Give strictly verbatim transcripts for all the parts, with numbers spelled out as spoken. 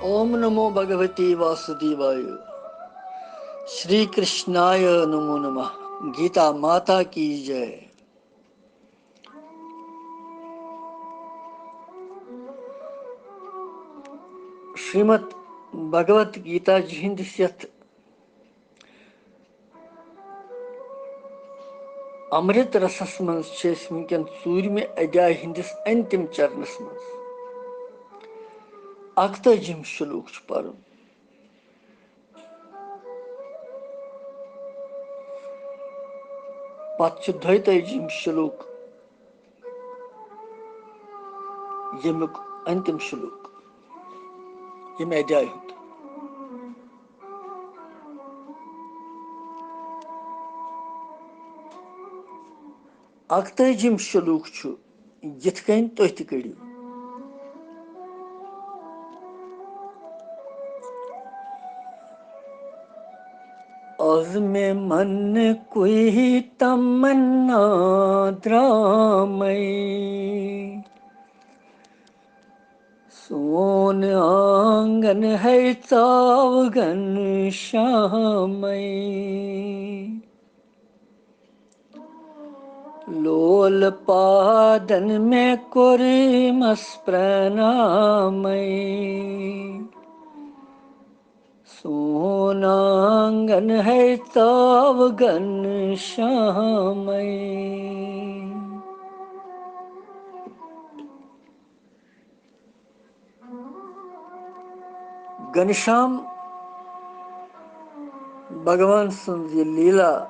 ओम नमो भगवते वासुदेवाय। श्री कृष्णाय नमो नमः। गीता माता की जय। श्रीमद् भगवत गीता जी ہٕنٛدِس یتھ امرت رسس منٛز چھِ أسۍ وٕنکیٚن ژوٗرمہِ ادھیایہِ ہٕنٛدِس أنتِم چرنس منٛز۔ اکتٲجِم شلوک چھُ پرُن۔ پتہٕ چھُ دۄیتٲجِم شلوک، ییٚمیُک أنتِم شلوک، ییٚمہِ ادھیایہِ ہُنٛد۔ اکتٲجِم شلوک چھُ یِتھ کٔنۍ، تُہۍ تہِ کٔرِو۔ از مےٚ من کوئی تمنا درامے، سون آنگن ہے ژاوگن شامے۔ لول پادن مےٚ کوٚرمس پرنامے۔ سون آنگن ہے ژاوگن شامے۔ گھنشام بھگوان سٕنٛز یہِ لیٖلا،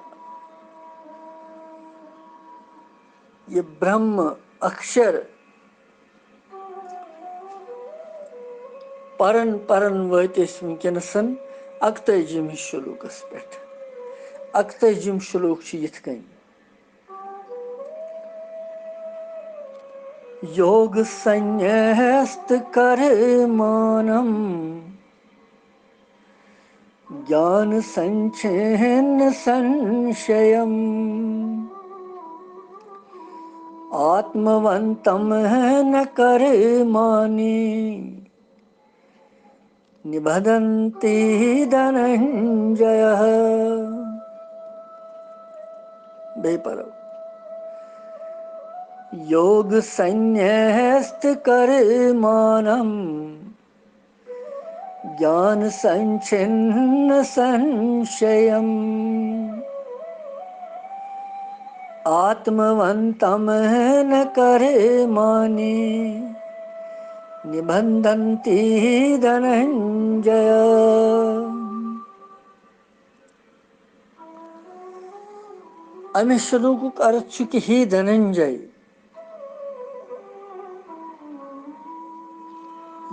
یہِ برٛہم اکشر پران پران وٲتۍ أسۍ وٕنکیٚنَس اَکتٲجِمِس شلوکس پٮ۪ٹھ۔ اَکتٲجِم شلوک چھُ یِتھ کٔنۍ۔ योग संन्यस्त कर मानम, ज्ञान संचिन्न संशयम, आत्मवंतम न कर मानी, निबंधन्ति धनंजय। بیٚیہِ پرو۔ योग संन्यस्त कर मानम, ज्ञान संचिन्न संशयम, आत्मवंतम न कर मानी, निबंधन्ति धनंजय। اَمہِ شلوکُک ارتھ چھُ کہِ ہے دھننجے،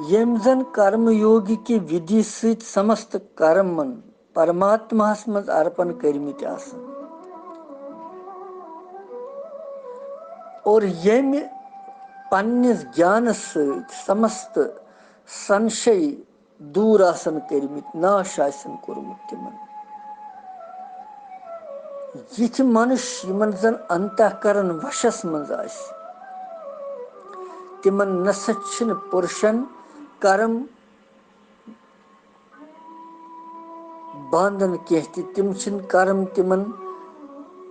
ییٚمۍ زن کرم یوگی کہِ ودھی سۭتۍ سمست کرمن پرماتماہس منٛز ارپن کٔرمٕتۍ آسن اور ییٚمہِ پننِس گیانس سۭتۍ سمست سنشے دوٗر آسن کٔرمٕتۍ، ناش آسن کوٚرمُت تِمن۔ یِتھۍ منُش یِمن زن انتہ کرن وشس منٛز آسہِ، تِمن نسا چھِنہٕ پُرشن کرم باندان کینٛہہ تہِ، تِم چھِنہٕ کرم تِمن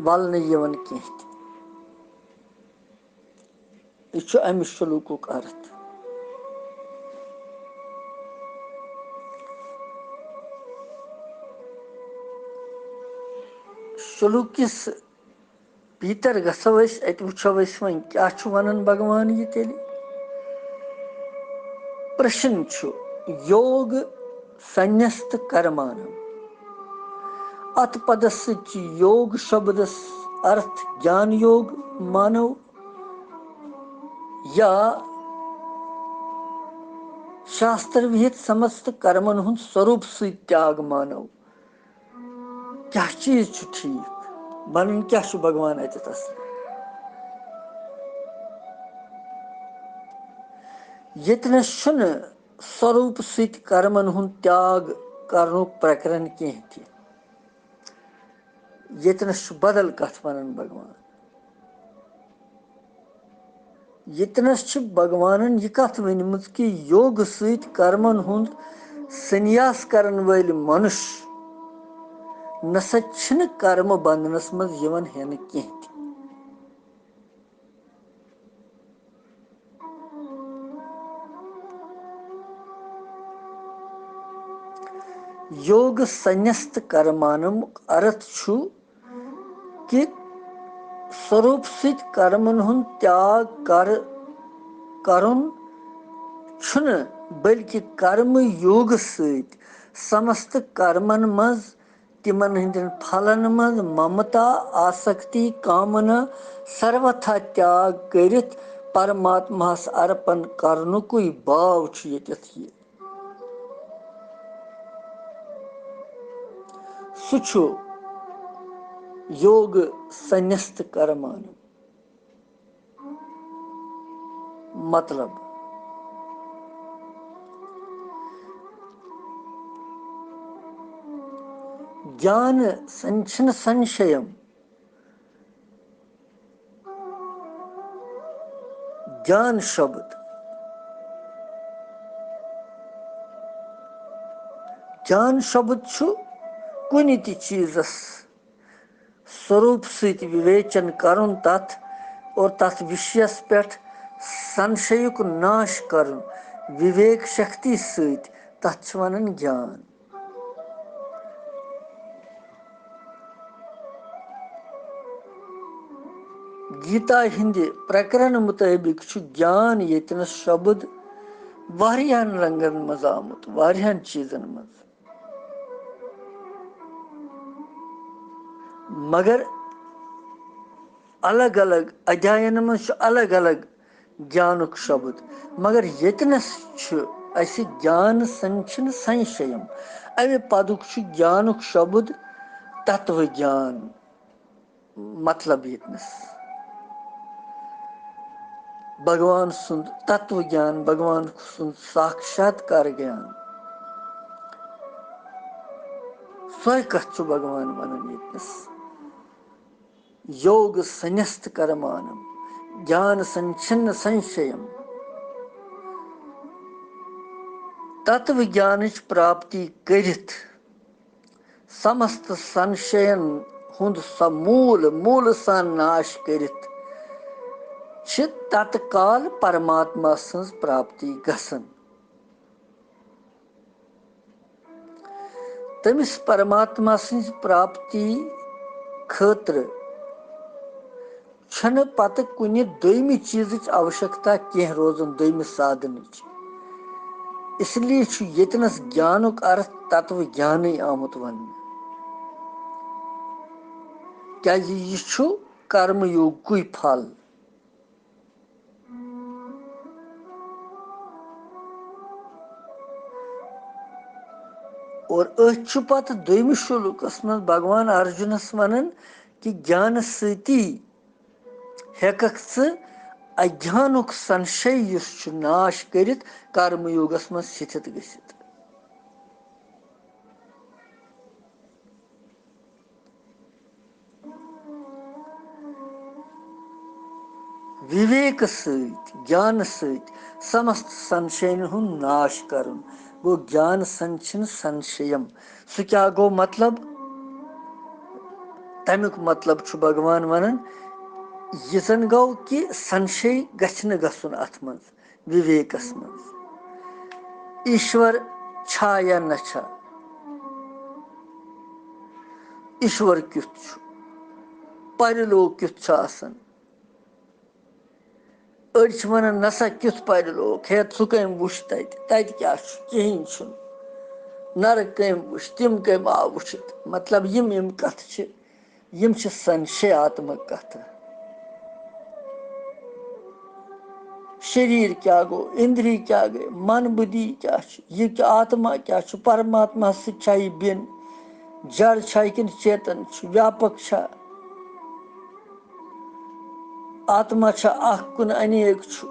ولنہٕ یِوان کینٛہہ تہِ۔ یہِ چھُ اَمہِ شلوکُک ارتھ۔ شلوکِس پیٖتر گژھو أسۍ، اَتہِ وٕچھو أسۍ وۄنۍ کیٛاہ چھُ وَنان بھگوان یہِ تیٚلہِ۔ پرشن چھُ یوگ سننیست کرمانم۔ اتھ پدس سۭتۍ چھُ یوگ شبدس ارتھ گیان یوگ مانو یا شاستر وِہِت سمست کرمن ہُنٛد سوروٗپ سۭتۍ تیاگ مانو۔ کیٛاہ چیٖز چھُ ٹھیٖک؟ بنُن کیٛاہ چھُ بھگوان اَتٮ۪تھ اصل؟ ییٚتہِ نَس چھُنہٕ سوروٗپ سۭتۍ کرمن ہُنٛد تیاگ کرنُک پرکرن کینٛہہ تہِ۔ ییٚتہِ نَس چھُ بدل کتھ ونان بھگوان۔ ییٚتنَس چھِ بھگوانن یہِ کتھ ؤنمٕژ کہِ یوگہٕ سۭتۍ کرمن ہُنٛد سنیاس کرن وٲلۍ منُش نسا چھِنہٕ کرمہٕ بندنس منٛز یِوان ہٮ۪نہٕ کینٛہہ تہِ۔ یوگہٕ سنیست کرمانُک ارتھ چھُ کہِ سوروٗپ سۭتۍ کرمن ہُنٛد تیاگ کر کرُن چھُنہٕ، بلکہِ کرمہٕ یوگہٕ سۭتۍ سمست کرمن منٛز تِمن ہٕنٛدٮ۪ن پھلن منٛز ممتا، آسکتی، کامنا سروتھا تیاگ کٔرِتھ پرماتماہس ارپن کرنُکُے باو چھُ ییٚتٮ۪تھ یہِ۔ سُہ چھُ یوگ سنیست کرمان۔ مطلب، گیان سن-، چھنہٕ سنشیم۔ گیان شبد۔ گیان شبد چھُ کُنہِ تہِ چیٖزس سوروٗپ سۭتۍ وِویچن کرُن تتھ اور تتھ وِشیس پٮ۪ٹھ سنشیُک ناش کرُن وِویک شکتی سۭتۍ، تتھ چھِ ونان گیان۔ گیتا ہٕنٛدِ پرکرن مُطٲبِق چھُ گیان ییٚتنس شبد واریاہن رنگن منٛز آمُت، واریاہن چیٖزن منٛز۔ مگر الگ الگ ادھیاین منٛز چھُ الگ الگ گیانُک شبد، مگر ییٚتنس چھُ اسہِ گیان سنچھن سنشیم، امہِ پدُک چھُ گیانُک شبد تتو گیان۔ مطلب ییٚتنس بھگوان سُنٛد تتو گیان، بھگوان سُنٛد ساکشاتکار گیان، سۄے کتھ چھُ بھگوان ونان ییٚتنس۔ یوگ سنست کرمانم، گیان سنچھن سنشیم۔ تتو گیانٕچ پراپتی کٔرِتھ، سمست سنشین ہُنٛد سموٗل، موٗلہٕ سان ناش کٔرِتھ، چھِ تتکال پرماتما سٕنٛز پراپتی گژھان۔ تٔمِس پرماتما سٕنٛزِ پراپتی خٲطرٕ چھنہٕ پتہٕ کُنہِ دوٚیمہِ چیٖزٕچ آوشکتا کینٛہہ روزان، دوٚیمہِ سادھنٕچ۔ اس لیے چھُ ییٚتنس گیانُک ارتھ تتو گیانٕے آمُت وننہٕ، کیازِ یہِ چھُ کرم یوگکُے پھل۔ اور أتھۍ چھُ پتہٕ دوٚیمِس شلوکس منٛز بھگوان ارجُنس ونان کہِ گیانہٕ سۭتی ہیٚککھ ژٕ اگیانُک سنشے یُس چھُ ناش کٔرِتھ کرم یوگس منٛز سِتھِت گٔژھِتھ۔ وِویکہٕ سۭتۍ، گیانہٕ سۭتۍ سمست سنشین ہُنٛد ناش کرُن گوٚو گیان سنچھن سنشیم۔ سُہ کیٛاہ گوٚو مطلب؟ تَمیُک مطلب چھُ بھگوان وَنان، یہِ زَن گوٚو کہِ سنشے گژھِ نہٕ گژھُن اَتھ منٛز، وِویکَس منٛز۔ ایشور چھا یا نہ چھا؟ ایشور کیُتھ چھُ؟ پرلوک کیُتھ چھُ آسان؟ أڑۍ چھِ وَنان، "نسا کیُتھ پَرِ لوک، ہے، ژٕ کٔمۍ وُچھ تَتہِ؟ تَتہِ کیٛاہ چھُ؟ کِہیٖنۍ چھُنہٕ۔ نَرٕ کٔمۍ وُچھ، تِم کٔمۍ آو وُچھِتھ؟" مطلب، یِم، یِم کَتھٕ چھِ، یِم چھِ سنشیاتمک کَتھٕ۔ شریٖر کیٛاہ گوٚو؟ اِندری کیٛاہ گٔے؟ من بُدھی کیٛاہ چھُ؟ یہِ کہِ آتما کیٛاہ چھُ؟ پرماتما سۭتۍ چھا یہِ بِن؟ جڑ چھا یہِ کِنہٕ چیتن چھُ؟ ویاپک چھا؟ آتما چھا اکھ کُنہٕ انیک چھُ؟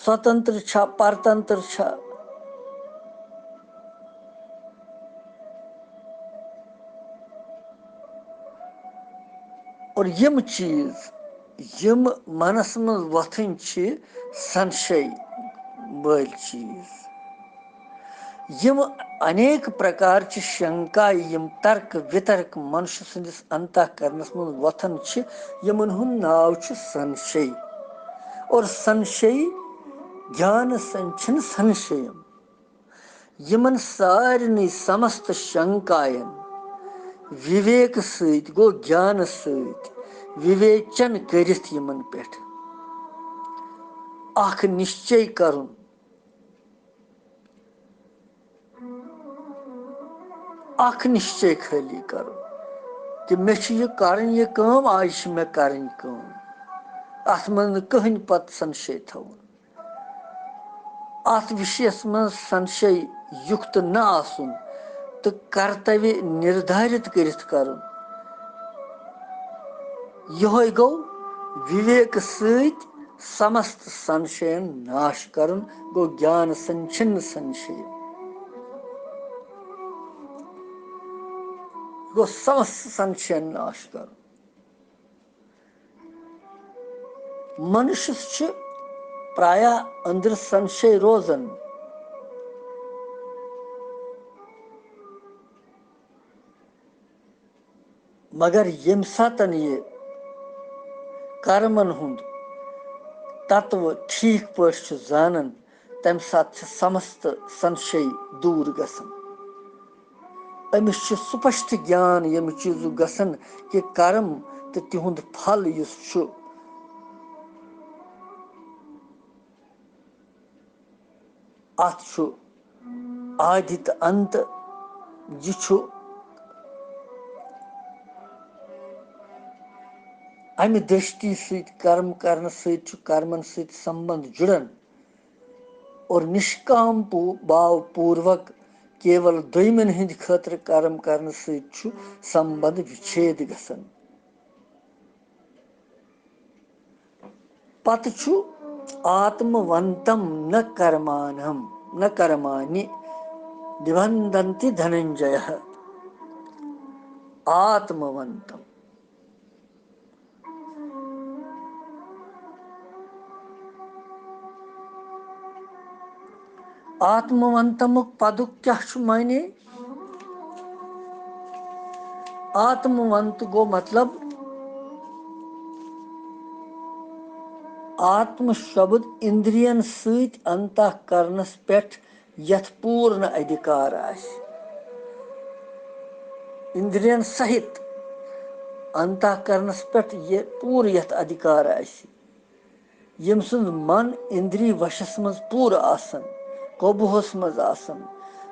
سوتنتر چھا، پرتنتر چھا؟ اور یِم چیٖز یِم منس منٛز وۄتھٕنۍ چھِ سنشے وٲلۍ چیٖز۔ یِم انیک پرکار چہِ شنکایہِ، یِم ترک وِترک منشہٕ سٕنٛدِس انتہ کرنس منٛز وۄتھان چھِ، یِمن ہُنٛد ناو چھُ سنشے۔ اور سنشے گیانہٕ سنچھن سنشیم۔ یِمن سارنٕے سمست شنکاین وِویکہٕ سۭتۍ، گوٚو گیانہٕ سۭتۍ، وِویچن کٔرِتھ یِمن پٮ۪ٹھ اکھ نِشچے کرُن، اکھ نِشچے خٲلی کرُن کہِ مےٚ چھُ یہِ کرٕنۍ، یہِ کٲم، آز چھِ مےٚ کرٕنۍ کٲم۔ اتھ منٛز نہٕ کٕہٕنۍ پتہٕ سنشے تھاوُن۔ اتھ وِشیس منٛز سنشے یُکت نہ آسُن تہٕ کرتویہ نِردھارِت کٔرِتھ کرُن۔ یِہوے گوٚو وِویکہٕ سۭتۍ سمست سنشین ناش کرُن، گوٚو گیان سنچھن سنشے۔ گوٚو سمست سنشین ناش کرُن۔ منشس چھِ پرایا أنٛدرٕ سنشے روزان، مگر ییٚمہِ ساتن یہِ کرمن ہُنٛد تتوٕ ٹھیٖک پٲٹھۍ چھُ زانان، تمہِ ساتہٕ چھِ سمست سنشے دوٗر گژھان۔ أمِس چھُ سپشٹ گیان ییٚمہِ چیٖزُک گژھان کہِ کرم تہٕ تِہُنٛد پھل یُس چھُ، اتھ چھُ آدِ تہٕ انت۔ یہِ چھُ امہِ درشٹی سۭتۍ، کرم کرنہٕ سۭتۍ چھُ کرمن سۭتۍ سمبند جُڑان۔ اور نشکام پو-، بھاو پوروک کیول دویمن ہٕنٛدِ خٲطرٕ کرم کرنہٕ سۭتۍ چھُ سمبند وِچھید گژھان۔ پتہٕ چھُ آتمونتم نہ کرمانم، نہ کرمانی نبندنتی دھننجیہ۔ آتمونتم۔ آتمونتمُک پدُک کیٛاہ چھُ معنی؟ آتمونت گوٚو مطلب آتم شبد اندرین سۭتۍ انتہ کرنس پٮ۪ٹھ یتھ پوٗرنہٕ ادھیکار آسہِ، اندرین سہت انتہ کرنس پٮ۪ٹھ یہِ پوٗرٕ یتھ ادھیکار آسہِ، ییٚمہِ سُنٛد من اندری وشس منٛز پوٗرٕ آسن، قوبوہس منٛز آسن،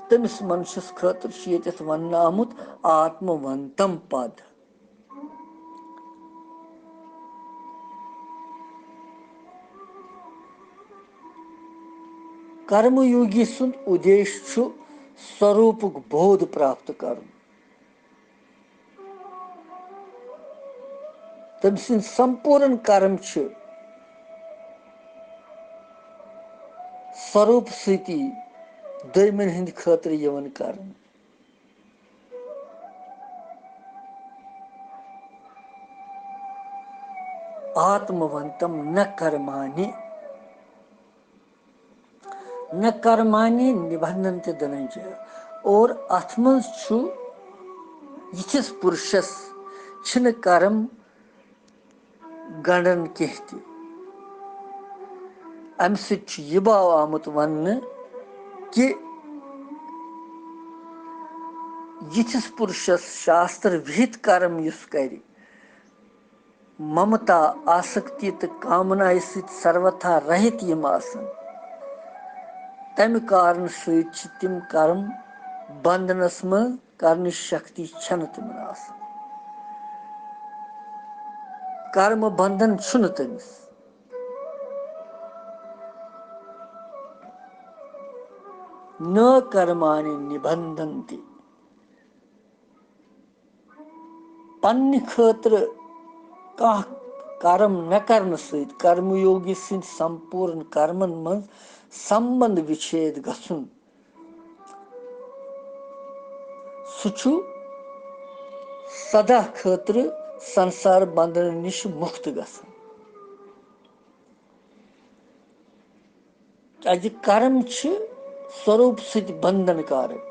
تٔمِس منشس خٲطرٕ چھُ ییٚتٮ۪تھ وننہٕ آمُت آتمونتم پد۔ کرم یوگی سُنٛد اُدیش چھُ سوروپُک بود پراپت کرُن۔ تٔمۍ سٕنٛدۍ سمپوٗرن کرم چھِ سوروپ سۭتی دویمن ہٕنٛدِ خٲطرٕ یِوان کرنہٕ۔ آتمونتم نہ کرمانی، نہ کرمانی نبندنتی دھننجیہ۔ اور اتھ منٛز چھُ یِتھِس پُرشس چھِنہٕ کرم گنڈان کینٛہہ تہِ۔ امہِ سۭتۍ چھُ یہِ باو آمُت وننہٕ کہِ یِتھِس پُرشس شاستر وِہِت کرم یُس کرِ، ممتا، آسکتی تہٕ کامنایہِ سۭتۍ سروتھا رہِت یِم آسن، تمہِ کارنہٕ سۭتۍ چھِ تِم کرم بندنس منٛز کرنٕچ شکتی چھنہٕ تِمن آسان۔ کرم بندن چھُنہٕ تٔمِس۔ نہ کرمانی نبندنتی۔ پننہِ خٲطرٕ کانٛہہ کرم نہ کرنہٕ سۭتۍ کرم یوگی سٕنٛدۍ سمپوٗرن کرمن منٛز سمبند وِچھید گژھُن، سُہ چھُ سدا خٲطرٕ سنسار بندنہٕ نِش مُکت گژھان۔ کیازِ کرم چھِ سوروٗپ سۭتۍ بندھن کارک۔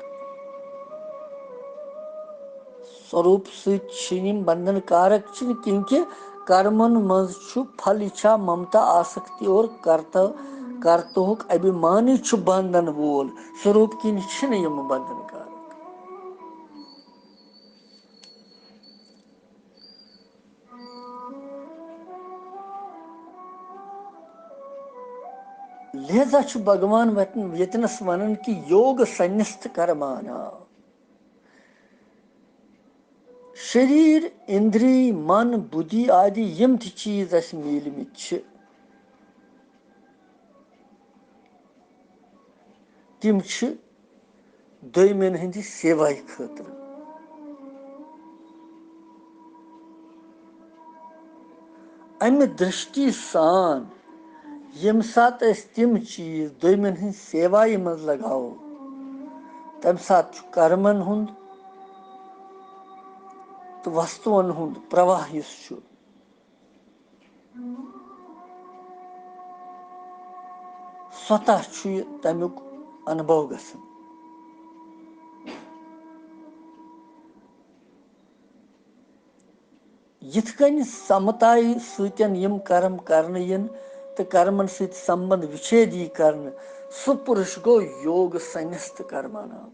سوروٗپ سۭتۍ چھِ یِم بندھن کارک چھِنہٕ، کیونکہ کرمن منٛز چھُ پھل اِچھا، ممتا، آسکتی اور کرتا کرتوہُک ابھیمانی چھُ بندھن وول۔ سوروٗپ کِنۍ چھِنہٕ یِم بندھن کارک۔ لہذا چھُ بھگوان وتن-، ییٚتنس ونان کہِ یوگ سنستھ کرمانا۔ شریر، اندری، من، بدھی آدی یِم تہِ چیز اسہِ میٖلمٕتۍ چھِ، تِم چھِ دوٚیمٮ۪ن ہٕنٛدِ سیوایہِ خٲطرٕ۔ امہِ درشٹی سان ییٚمہِ ساتہٕ أسۍ تِم چیٖز دوٚیمٮ۪ن ہٕنٛزِ سیوایہِ منٛز لگاوو، تمہِ ساتہٕ چھُ کرمن ہُنٛد تہٕ وستون ہُنٛد پرواہ یُس چھُ، سوتہ چھُ یہِ تمیُک انبو گژھان۔ یِتھ کٔنۍ سمتایہِ سۭتۍ یِم کرم کرنہٕ یِن تہٕ کرمن سۭتۍ سمبند وِچھید یی کرنہٕ، سُہ پُرُش گوٚو یوگ سنستھ کرمانام۔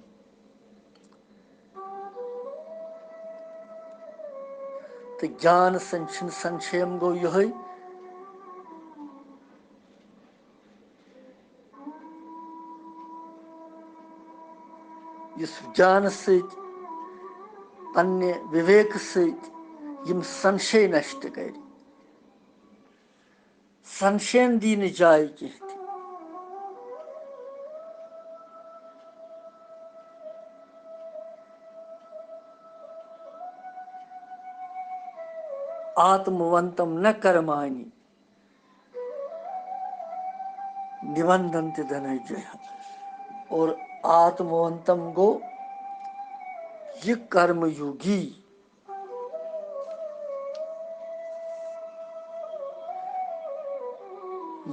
تہٕ گیان سنچھن سنشیم گوٚو یِہوٚے، یُس گیانہٕ سۭتۍ، پننہِ وِویکہٕ سۭتۍ یِم سنشے نشٹ کرِ۔ سنشین دی نہٕ جاے کینٛہہ تہِ۔ آتمونتم نہ کرمانی نبندنتی دھننجیا۔ اور آتمونتم گوٚو یہِ کرم یوگی۔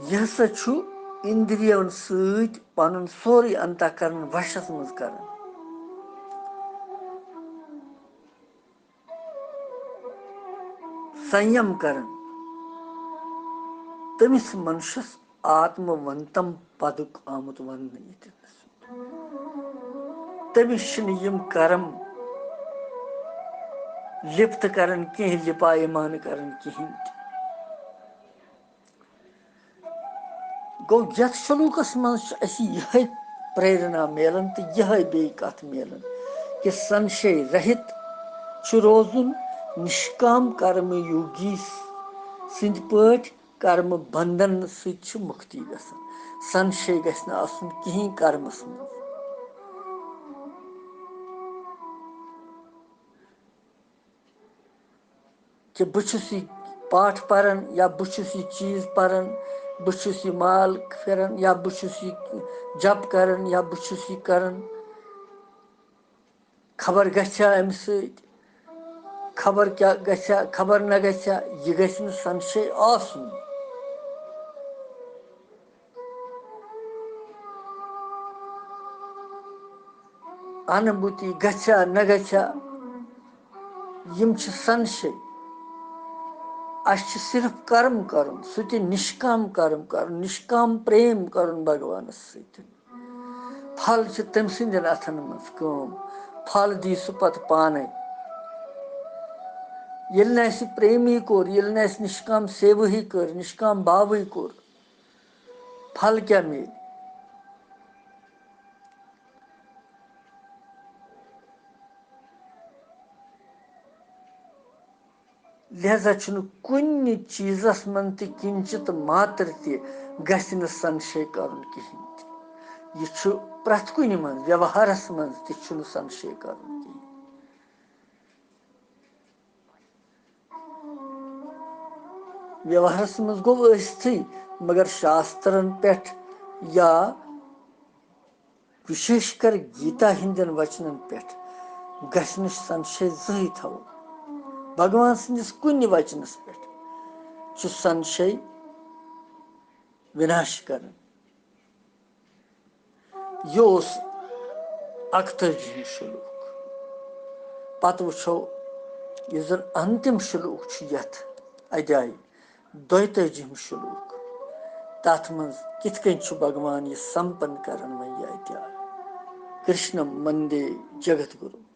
یہِ ہسا چھُ اندرین سۭتۍ پنُن سورُے انتہ کرن وشس منٛز کران، سنیم کران۔ تٔمِس منشس آتمونتم پدُک آمُت وننہٕ ییٚتہِ۔ تٔمِس چھِنہٕ یِم کرم لپت کران کینٛہہ، لپایمان کران کِہینۍ تہِ۔ گوٚو، یتھ شلوکس منٛز چھِ اَسہِ یِہے پریرنا میلان تہٕ یِہے بیٚیہِ کتھ میلان کہِ سنشے رہِت چھُ روزُن، نشکام کرم یوگی سٕنٛدۍ پٲٹھۍ کرم بندھن سۭتۍ چھُ مُکتی گژھان۔ سنشے گژھِ نہٕ آسُن کِہینۍ کرمس منٛز۔ کہِ بہٕ چھُس یہِ پاٹھ پران یا بہٕ چھُس یہِ چیٖز پران، بہٕ چھُس یہِ مال پھِران یا بہٕ چھُس یہِ جپ کران یا بہٕ چھُس یہِ کران، خبر گژھِ ہا اَمہِ سۭتۍ، خبر کیٛاہ گژھِ ہا، خبر نہ گژھِ ہا، یہِ گژھِ نہٕ سنشے آسُن۔ انبھوتی گژھِ ہا نہ گژھِ ہا، یِم چھِ سنشے۔ اَسہِ چھُ صرف کرم کرُن، سُہ تہِ نشکام کرم کرُن، نشکام پریم کرُن بھگوانس سۭتۍ۔ پھل چھِ تٔمۍ سٕنٛدٮ۪ن اَتھن منٛز کٲم، پھل دی سُہ پتہٕ پانے۔ ییٚلہِ نہٕ اَسہِ پریمی کوٚر، ییٚلہِ نہٕ اَسہِ نشکام سیوٕہٕے کٔر، نشکام باوٕے کوٚر، پھل کیٛاہ میلہِ؟ لہذا چھُنہٕ کُنہِ چیٖزس منٛز تہِ کِنچِت ماتر تہِ گژھِ نہٕ سنشے کرُن کِہینۍ تہِ۔ یہِ چھُ پرٛٮ۪تھ کُنہِ منٛز، ویوہارس منٛز تہِ چھُنہٕ سنشے کرُن کِہینۍ۔ ویوہارس منٛز گوٚو ٲستھٕے، مگر شاسترن پٮ۪ٹھ یا وِشیش کر گیتا ہٕنٛدٮ۪ن وچنن پٮ۪ٹھ گژھِ نہٕ سنشے زٕہٕے تھاوُن۔ بھگوان سٕنٛدِس کُنہِ وچنس پٮ۪ٹھ چھُ سنشے وِناش کران۔ یہِ اوس اَکتٲجِہِم شلوک۔ پتہٕ وٕچھو یُس زن انتِم شلوک چھُ یتھ ادھیایہِ دۄیتٲجِہِم شلوک، تتھ منٛز کِتھ کٔنۍ چھُ بھگوان یہِ سمپن کران وۄنۍ یہِ ادھیاے۔ کرشنم وندے جگت گُروم۔